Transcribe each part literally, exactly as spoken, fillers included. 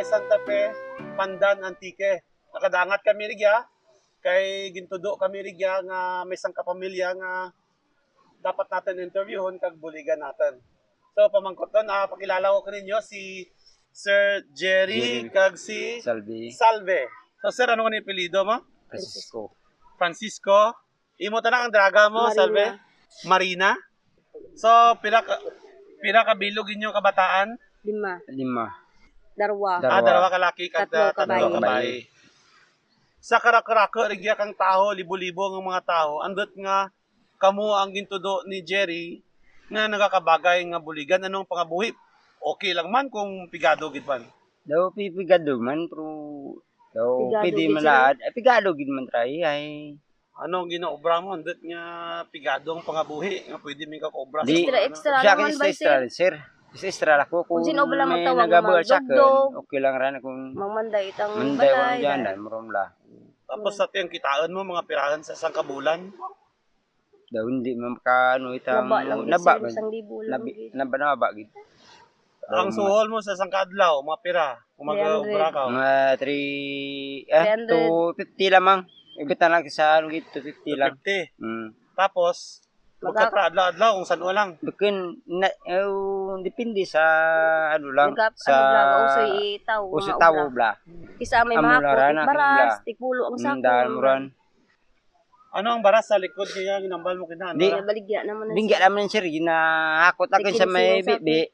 Santa Fe, Pandan, Antique. Nakadangat kami rugya, kay gintudo kami rugya nga may sangka pamilya nga dapat natun interviewhon kag buligan natun. So, pamangkotnon, ah, pakilala ko kaninyo si Sir Jerry Jerry. Kag si Salve. Salve. So, sir, ano ngani apelyido mo? Francisco. Francisco. Imo tana ang draga mo, Marina. Salve? Marina? So, pira ka, pira ka bilog inyo kabataan? Lima. Lima. Darwa. Darwa. Ah, darwa ka laki, kag tatlo ka bayi. Tatlo ka bayi. Sa karako-rako rugya kang tawo, libo-libo nga mga tawo, andut nga kamo ang gintudo ni Jerry nga nagakabagay nga buligan, ano ang pangabuhi? Okay lang man kung pigado gid man. Daw pi-, pigado man, pero daw pigado pwede gid man sila. Laad. Ay, pigado gid man try, ay. Ano ang ginaobra mo? Andut nga pigado ang pangabuhi, nga pwede man ka kaobra sa mga ano? Di, extra, extra sa akin, lang man, extra, bay, sir. Extra, extra lang ko. Kung sino ba lang may magtawag, nagabuhat sa akin, magdugdog, okay lang ran kung manday itang balay, dyan, dyan, muron la. Tapos sa tiyang kitaan mo, mga pirahan sa isang kabulan? Daw hindi man maka, ano, itang naba lang, naba, sir, isang libo lang gid. Naba, naba gid. Ang suhol mo sa isang kaadlaw, mga pira? Kung mag-obra ka. Mga three, ah, three hundred. Two fifty lamang. Ibutang lang sa, ano, gid, two fifty lang. Two fifty. Mm. Tapos, magkatra adlaw-adlaw kung san-o lang. Bukun na, eh, depende sa, ano lang, sa, ano lang, usoy i-, tawo, usoy nga tawo obra. Bala. Kis-a may mahakot, baras, tigpulo ang sako. Mm, daan mo ran. Ano ang baras sa likod kaya ginambal mo kina, ano? Di, baligya naman na, baligya naman, sir. Ginahakot ako sa may bibi.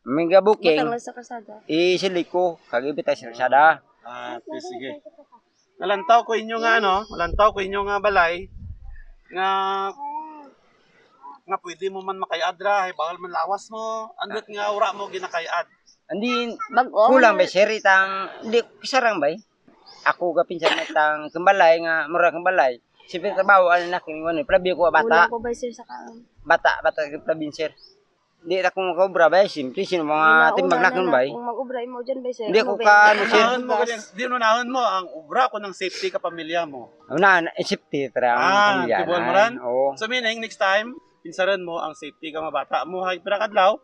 May gabuking. Butang lang sa karsada. Isiliko, kag ibutang sa karsada. Ah, okay, sige. Nalantaw ko inyo nga, ano, nalantaw ko inyo nga balay, nga, nga pwede mo man makay-ad ra, hay bahul man lawas mo, andut nga wara mo ginakay-ad. Andi, bag-o kulang man, bay, sir, itang, di, sarang, bay. Ako gapinsan na tang kang balay nga, mura kang balay. Siyempre, trabaho, ano na, kung ano, palabi ko, bata. Kulang ko, bay, sir, sa kaon. Bata, bata, palabi, sir. Di ra ko makaobra, bay, siyempre, sino mga timbang na kun, bay. Kung mag-obra imo dyan, bay, sir. Di ko ka, ano, sir. Unahon mo, di, di unahon mo ang obra kun ang safety ka pamilya mo. Una, na, safety, tara, ang pamilya. Ah, tibuan mo ran? Oo. So, meaning, next time, pinsaran mo ang safety ka mga bata mo, hay pira ka adlaw,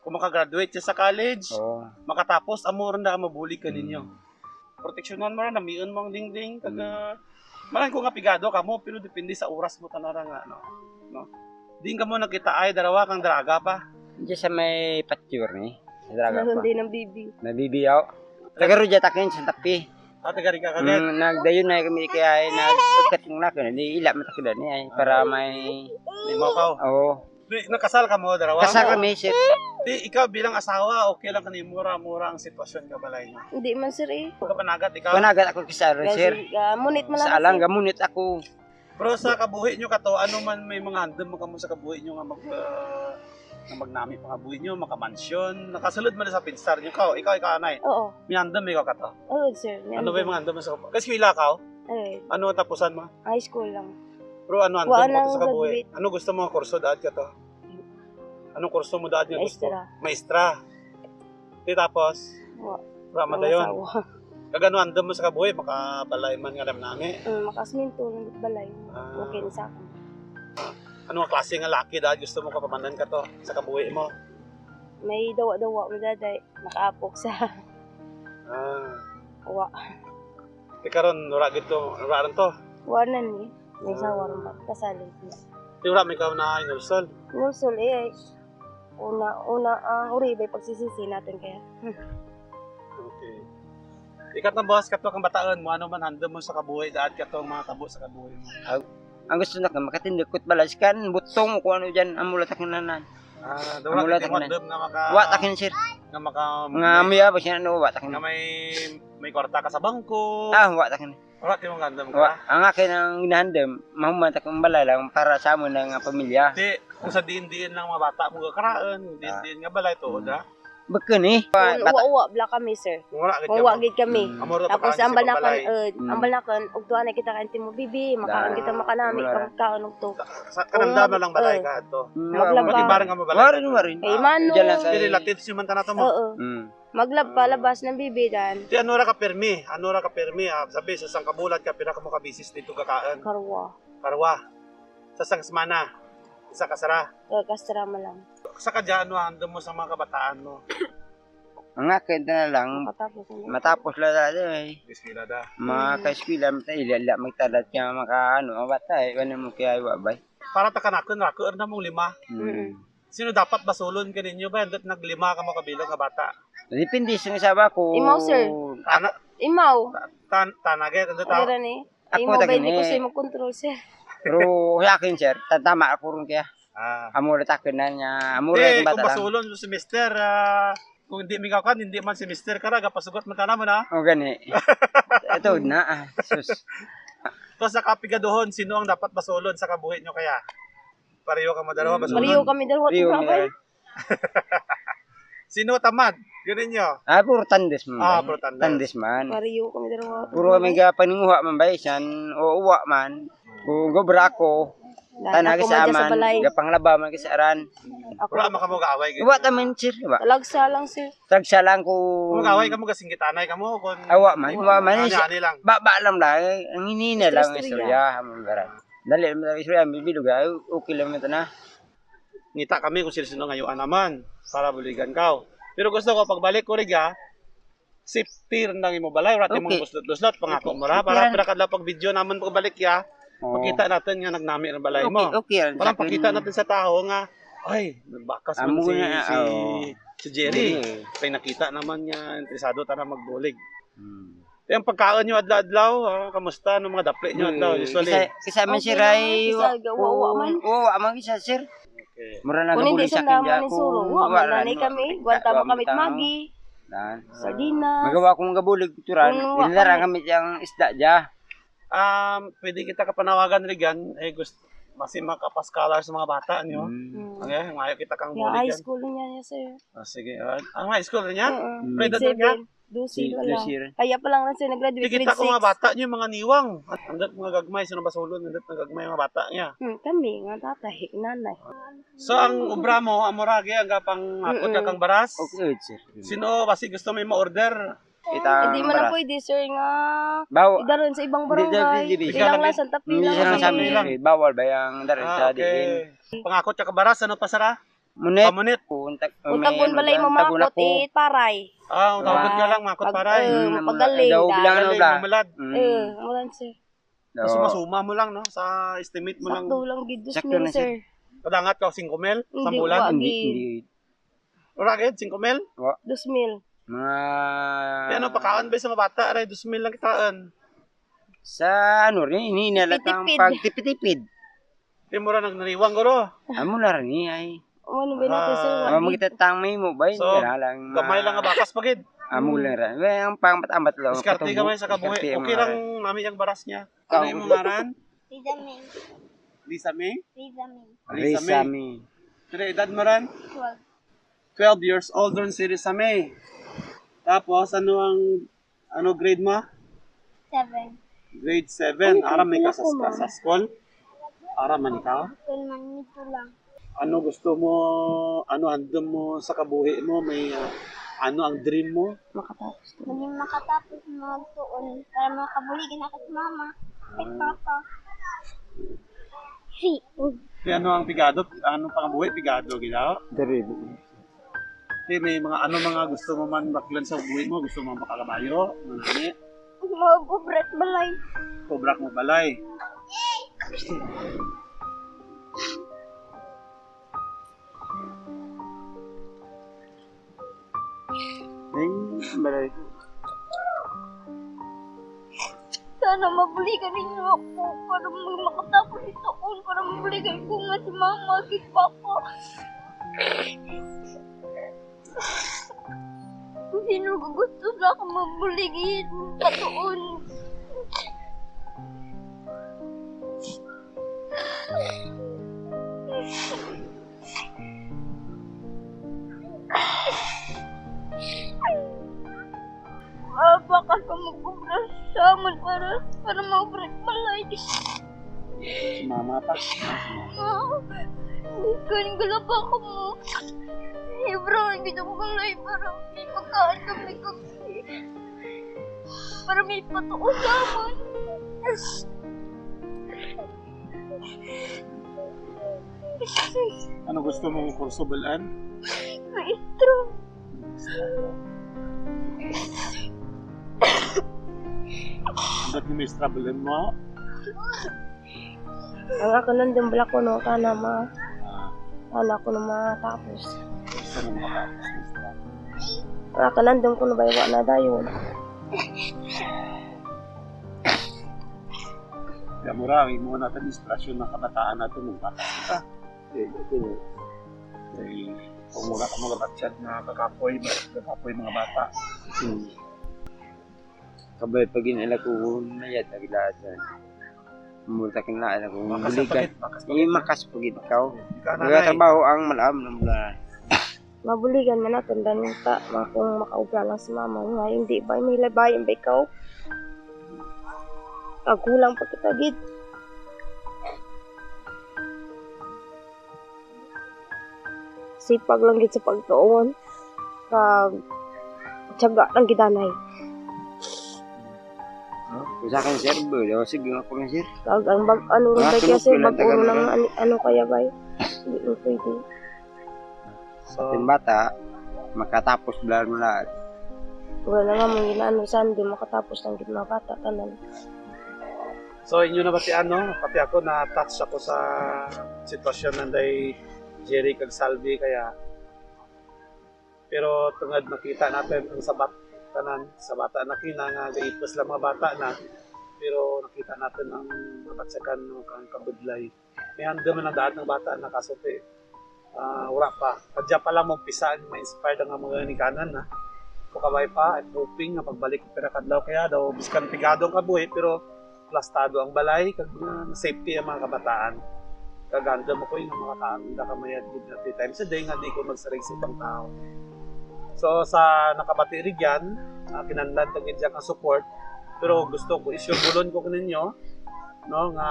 kung makagraduate siya sa college, oo, makatapos, amo run da ang mabulig kaninyo. Mm. Proteksyonan mo run, namiun mo ang dingding, kag, mm, ah, man-an ko nga pigado kamo, pero depende sa oras mo tana ra nga, no? No? Diin kamo nagkitaay, darwa kang draga pa? Diyan sa may patio ni. Draga pa. Hindi nang bibi. May bibi, aw. Taga rugya takin, Santa Fe. Ah, taga rugya ka, mm, nagdayon na kami kaya, ay, nag-ukat nga na, di ila man takin ni, ay, para may, may makaw. Oo. Di, nakasal kamo, darwa? Kasal kami, sir. Di, ikaw bilang asawa, okay lang kanimo ra, mura ang sitwasyon ka balay mo? Hindi man, sir, eh. Kapanagat ikaw? Panagat ako kis-a, sir. Kasi, ah, munit man lang, sir. Sa alang, gamunit ako. Pero sa kabuhi nyo kato, ano man may mga handum man kamo sa kabuhi nyo nga mag, ah, nga magnami pangabuhi nyo, makamansyon, nakasulod man sa pinsar nyo. Ikaw, ikaw, ikaw, anay. Oo. May handum ikaw kato? Oo, sir. May handum. Ano ba yung mga handum mo sa kabuhi? Kaeskwela ka, oh? Ay. Ano ang tapusan mo? High school lang. Pero ano handum mo kato sa kabuhi? Wa nang graduate. Ano gusto mo nga kurso daad kato? Anong kurso mo daad nga gusto? Maestra. Maestra. Di tapos? Wa. Wa madayon. Wala asawa. Kag ano handum mo sa kabuhi, makabalay man nga nami-nami? Mm, makasminto lang balay. Ah. Okay na sa akon. Ano nga klase nga laki daad gusto mo kapaman-an kato sa kabuhi mo? May dawa-dawa mo daad ay nakaapok sa. Ah. Wa. Ti karon, wara gid to, wara run to? Wa na ni. May asawa run ba? Kasal. Ti wara man ikaw na inulsol? Inulsol, eh, ay. Una, una, ang uribay pagsisisi natun kaya. Okay. Ikaw, tana, boss, kato kang bataun mo, ano man handum mo sa kabuhi, daad kato mga kabo sa kabuhi mo? Ang, ang gusto nakun, makatindog ko it balay, si kan butong, kung ano dyan, amo lang takun nanan. Ah, daw wala takun handum nga maka-, wa takun, sir. Nga maka-, nga may, ano, wa takun. Nga may, may kwarta ka sa bangko. Ah, wa takun. Wala ti mo handum ka? Wa. Ang akun ang ginahandum, mahuman takun balay lang para sa amun nga pamilya. Ti, kung sa diin-diin lang mga bata mo gakaraun, diin-diin nga balay, tuod, ha? Bukun, eh. Kung uwa-uwa bala kami, sir. Kung wara gid kami. Tapos ambal nakun, eh, ambal nakun, ugto anay kita kang timo bibi, makaun kita makanami, pagkaun ugto. Sa, sa kananda lang balay ka adto? Mm. Maglaba. Matibarang kamo balay? Warin, warin. Eh, mano. Dyan lang sa relatives nyo man tana to mo? Oo. Mm. Maglaba, labas nang bibi dan. Ti ano ra ka pirmi? Ano ra ka pirmi? Ah, sabi sa isang kabulan ka, pira kamo ka beses didto gakaraun? Karwa. Karwa. Sa isang semana? Isa ka sara? Eh, kasara man lang. Sa kadya, ano handum mo sa mga kabataan mo? Ang akun tana lang, matapos lang tana, eh. Eskwela da. Makaeskwela, mata, ila-ila, magtala kaya maka, ano, ang bata, eh, ano mo kaya, wa, bay. Para ta kanakun, raku, ra na mong lima. Hmm. Sino dapat basulon kaninyo ba? Andut naglima kamo kabilog nga bata. Depende sa isab ako. Imaw, sir. Tana-, imaw. Ta-, tan-, tana gid, andut ta-, gani. Ako imaw, ta gani. Hindi ko siya mag-control, sir. Pero sa akin, sir, tatama ako ron kaya. Ah. Amo ra takun na niya, amo ra kung bata lang. Basulon si mister, ah, kung hindi mi kakuan, hindi man si mister kara, gapasugot man tana mo na. O, gani. Ito na, ah, sus. To sa kapigaduhon, sino ang dapat basulon sa kabuhi nyo kaya? Pareho kamo darwa, basulon. Pareho kami darwa, pareho kami. Sino tamad? Gani nyo? Ah, puro tandes man. Ah, puro tandes. Tandes man. Pareho kami darwa. Puro kami gapaninguha man bay, san, o, uwa man. Kung gobra ako, tana ako man sa balay. Gapanglaba man kis aran. Wala man kamo gaaway, gid. Wa ta man, sir, wa. Talagsa lang, sir. Talagsa lang ko. Kung gaaway kamo, gasinggitanay kamo, kung awa man, wa man, ani, ani lang. Baba lang lang, ang hinina lang ang istorya, amo ra. Dali lang ang istorya, bilog, ah, okay lang man tana. Ngita kami kung sino-sino ang ayuan naman, para buligan kaw. Pero gusto ko, pagbalik ko rugya, safety run ang imo balay, wara ti mong buslot-buslot, pangako mo ra, para pira ka adlaw pag-video namun pagbalik ya, makita natun nga nagnami run balay mo. Okay, okay, para pakita natun sa tawo nga, ay, nagbakas man si, si, si Jerry. Kay nakita naman nga interesado tana magbulig. Hmm. Ti ang pagkaun nyo adlaw-adlaw, ah, kamusta? Ano mga dapli nyo adlaw, usually? Kis-a, kis-a man, sir, ay, wa, wa man. O, wa man kis-a, sir. Okay. Mura na gabulig sa akin dya. Wa man, wa man kami, gwanta man kami ti Maggi. Sardinas. Magawa ko man gabulig, turan. Inlara kami dyang isda dya. Um, pwede kita kapanawagan rugyan, eh, gust-, basi makapaskalar sa mga bata nyo. Hmm. Ang, eh, maayo kita kang buligan. High school niya, sir. Ah, sige. Ah, ang high school niya? Oo. Grade seven. Dose pa lang. Kaya pa lang run, sir, nag-graduate grade six. Ti kita ko mga bata nyo, mga niwang. Andut mga gagmay, sino basulon, andut mga gagmay, mga bata niya. Hmm, kami, nga tatay, nanay. So, ang obra mo, amo ra gid, ang gapangakot ka kang baras? Okay, sir. Sino, basi gusto mo ma-order? Hindi man na pwede, sir, nga idarun sa ibang barangay. Ilang lang sa Santa Fe lang. Bawal ba yang darun sa diin? Pangakot ka ka baras, ano pa, sara? Munit. Pamunit. Kung tag-, kung tag-un balay mo, makot, it paray. Ah, kung tag-un ka lang, makot paray. Eh, pagaling, daog lang, ano lang. Mamalad. Eh, amo lang, sir. Suma-suma mo lang, no? Sa estimate mo lang. Sakto lang gid, dos mil, sir. Kadangat ka, singko mil? Sa bulan? Hindi, wa gid. Wara gid, singko mil? Wa. Dos mil. Mga... Kaya ano, pakaun ba sa mga bata, aray, dos mil lang kitaun? Sa ano rin, hinina lang ang pagtipid-tipid. Ti mo ra nagnariwang, guro? Amo na rin, ay. Ano ba natin, sir? Amo kita tang may mo ba? So, gamay lang nga bakas pa gid. Amo lang ra. Well, ang pang-ambat-ambat lang. Diskarte gamay sa kabuhi. Okay lang, nami yang baras niya. Ano imong ngaran? Lisa May. Lisa May? Lisa May. Lisa May. Lisa May. Pira edad mo ran? Twelve. Twelve years old ran si Lisa May. Tapos, ano ang, ano grade mo? Seven. Grade seven. Ano, ara man ka sa, sa school? Ara man ka? School man, dito lang. Ano gusto mo, ano handum mo sa kabuhi mo? May, ah, ano ang dream mo? Makatapos. Maging makatapos magtuon para makabulig na kay mama, kay papa. Si. Ti ano ang pigado? Ano pangabuhi pigado gid, o? Diri. Ti may mga, ano mga gusto mo man baklan sa buhi mo? Gusto mo man makakabayo? Mga ani? Mag-obra ti balay. Obra mo balay. Ay, balay. Sana mabuligan ninyo ako para mag-, makatapos ituon, para mabuligan ko nga si mama, si papa. Sino gusto sa ako mabulig, patuon? Ah, bakas ka mag-obra sa amun para, para maobra ti balay. Si mama pa. Ah, bukan galaba ka mo. Ibrahim kita mo balay para may pagkaun kami kag-, para may patuon sa amun. Ano gusto mo kurso, bal-an? Maestro. Hangga't ni may struggle mo? Ang akun nandum bala kuno, tana ma-, tana kuno matapos. Ang akun nandum kuno bay wa na dayon. Kaya mura, imo natun inspirasyon nga kabataan natun, mga bata. Eh, ito, eh, kung mura kamo gabatyad nga kakapoy, kakapoy mga bata. Hmm. Kabay pa gid nila kung mayad ang lahat. Mura ta kinlain ako, makas buligan. Makas pa gid, makas pa gid. Eh, makas pa gid ikaw. Ikaw, nanay. Magatrabaho ang malaam ng bala. Mabuligan man natun, dan ta, ma-, kung makaobra lang si mama, nga indi ba, may labayan ba ikaw? Kagulang pa kita gid. Sipag lang gid sa pagtuon. Kag tiyaga lang gid anay. Kung sa akin, sir, ba, daw, sige nga po, sir. Kag ang bag-, ano rin ba kaya, sir, bag-o lang, ano, ano kaya ba? Hindi mo pwede. Sa ating bata, makatapos bala mo lahat. Wala na nga mong inaano, saan di makatapos ang gid mga bata, tanan. So, inyo na ba ti ano, pati ako na-touch ako sa sitwasyon nanday Jerry kag Salvi, kaya, pero tungod makita natun ang sabat, tanan, sa bata na kina nga gaipos lang mga bata na, pero nakita natun ang kabatyagan, no, kang kabudlay. May handum man ang daad ng bata na kaso ti, ah, wara pa. Kadya pa lang mo umpisa, ma-inspire ang mga ginikanan na. Kung kabay pa, I'm hoping nga magbalik pira ka adlaw kaya daw, biskan pigado ang kabuhi, pero plastado ang balay, kag, ah, safety ang mga kabataan. Kag handum ako nga makakaan da ka mayad gid nga three times a day nga di ko magsarig sa ibang tao. So, sa nakabati rugyan, ah, kinahanglan ta gid dyan ang support, pero gusto ko, isyumbulon ko kaninyo, no, nga,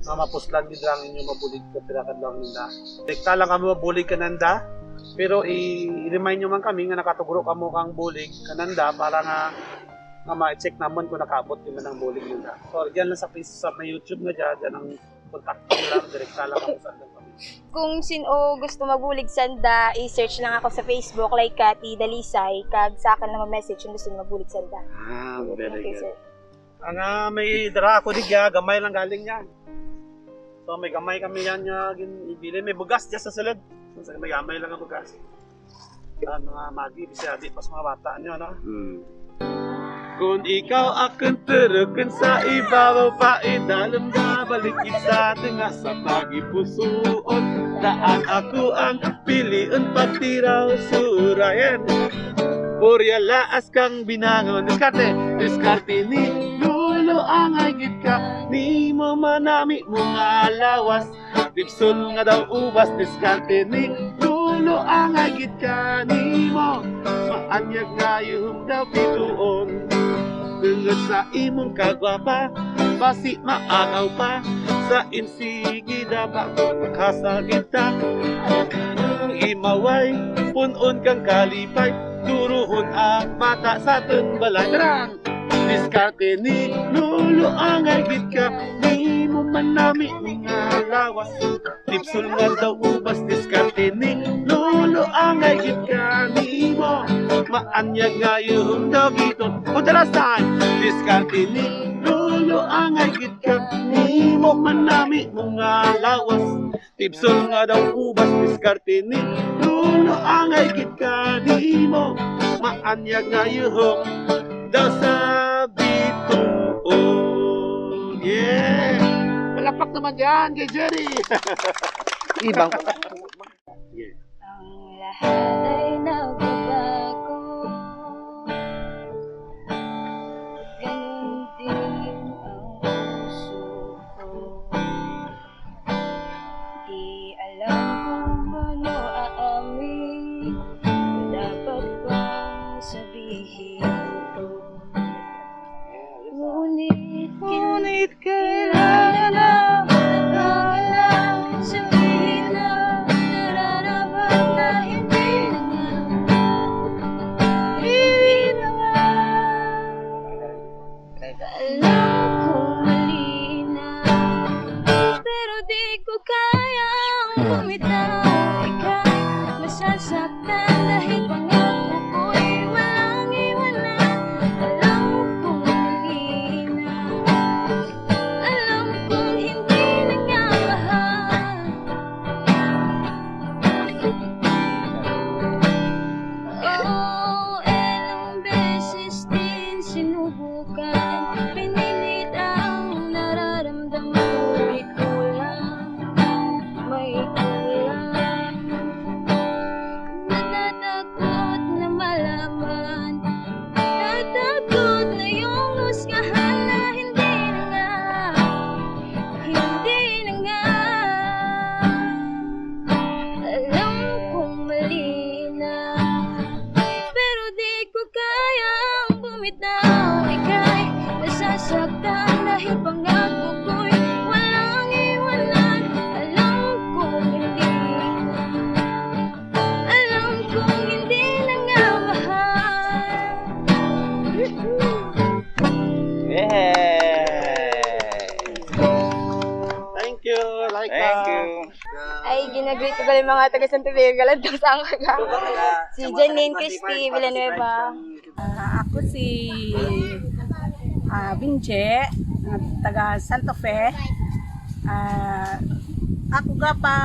nga mapuslan gid ra ang inyo mabulig ka pira ka adlaw ninda. Direkta lang kamo mabulig kananda, pero i-, i-remind nyo man kami nga nakatugro kamo kang bulig kananda para nga, nga ma-check namun kung nakaabot gid man ang bulig ninda. So, dyan lang sa Face-, sa may YouTube nga dyan, dyan ang kontakto nyo lang, direkta lang kamo sa andang kami. Kung sin-o gusto magbulig sanda, i-search lang ako sa Facebook, like Cathy Dalisay, kag sa akin lang mag-message kung gusto nyo magbulig sanda. Ah, very good. Thank you, sir. Ang, ah, may dara ako digya, gamay lang galing dyan. So, may gamay kami dyan nga gin-, ibili. May bugas dyan sa sulod. So, may gamay lang nga bugas. Ah, mga Maggi, bisaya di pa sa mga bata nyo, no? Hmm. Kon ikaw akun turukun sa ibabaw pa idalum, babalikid sa tunga sa pagipusuon. Daan ako ang piliun, pagtiraw surayan. Purya laas kang binangon. Diskarte, diskarte ni Lolo, angay gid kanimo, manami mo nga lawas. Tipsul nga daw ubas, diskarte ni Lolo, angay gid kanimo. Maanyag nga yuhom daw bituon. Tungod sa imong kagwapa, basi maagaw pa sa insigida pa kon makasagita. Imaway, pun-on kang kalipay, turuhon ang bata sa atun balay. Tarang! Diskarte ni Lolo, angay gid kanimo, manami nga lawas. Tipsul nga daw ubas, diskarte ni Lolo, angay gid kanimo. Maanyag nga yuhom daw bituon. For the last time. Diskarte ni Lolo, angay gid kanimo, manami mo nga lawas. Tipsul nga daw ubas, diskarte ni Lolo, angay gid kanimo. Maanyag nga yuhom daw sa bituon. Yeah! Palakpak naman dyan kay Jerry. Ibang. Yeah. Ang lahat ay nagbabago. Ganun din ang puso ko. Di alam kung paano aamin, dapat bang sabihin ko? Ngunit, ngunit kailangan na, kailangan na sabihin na, nararapat na hindi na nga, hindi na nga. Alam ko mali na, pero di ko kayang bumitaw. Ika'y masasaktan dahil pangako ko'y walang Thank you. Ay, gina-greet ko gali mga taga Santa Fe, galantong sa angka. Si Janine Christy Villanueva. Ah, ako si, ah, Binje, ah, taga Santa Fe. Ah, ako gapa,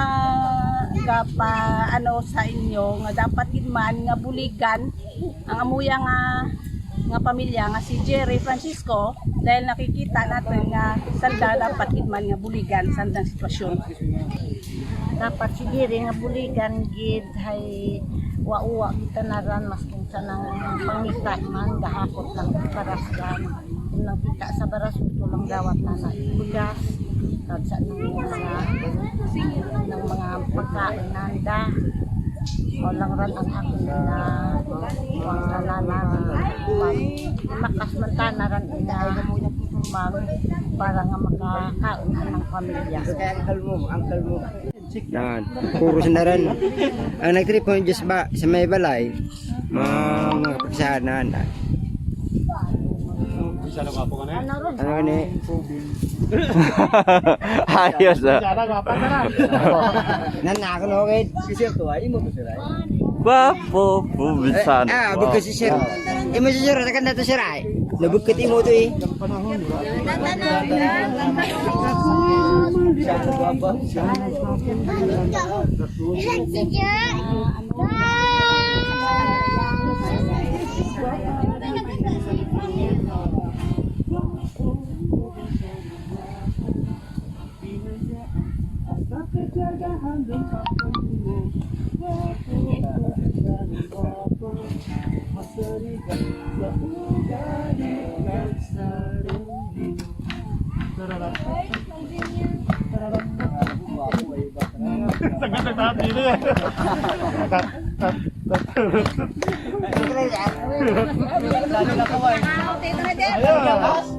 gapa, ano, sa inyo, nga dapat gid man nga buligan ang amuya nga, nga pamilya nga si Jerry Francisco, dahil nakikita natun nga sanda dapat gid man nga buligan sandang sitwasyon. Dapat si Jerry nga buligan gid, hay uwa-uwa gid tana ran, maskin sa nang pangita man, gahakot lang baras ran. Kon nangkita sa baras, utod lang dawat nanda bugas, kag sa nang mga, nang mga pagkaun nanda. Uwa lang ran ang akun nga, uwa lang ran, pag imakas man tana ran ina, mag-, para nga makakaun ang pamilya. Yan, puro sanda ran. Ang nag-three point diyes ba, sa may balay, mga, mga pagsahan na, na. Ano ni? Ayos, ah. Nan, ako, no, kay gwapo, probinsano. Ah, gwapo. Bukut si sir. Imo si sir, takan na to, sir, ay. Nabukut imo to, eh. Sagot ang taas dito eh. Ayun.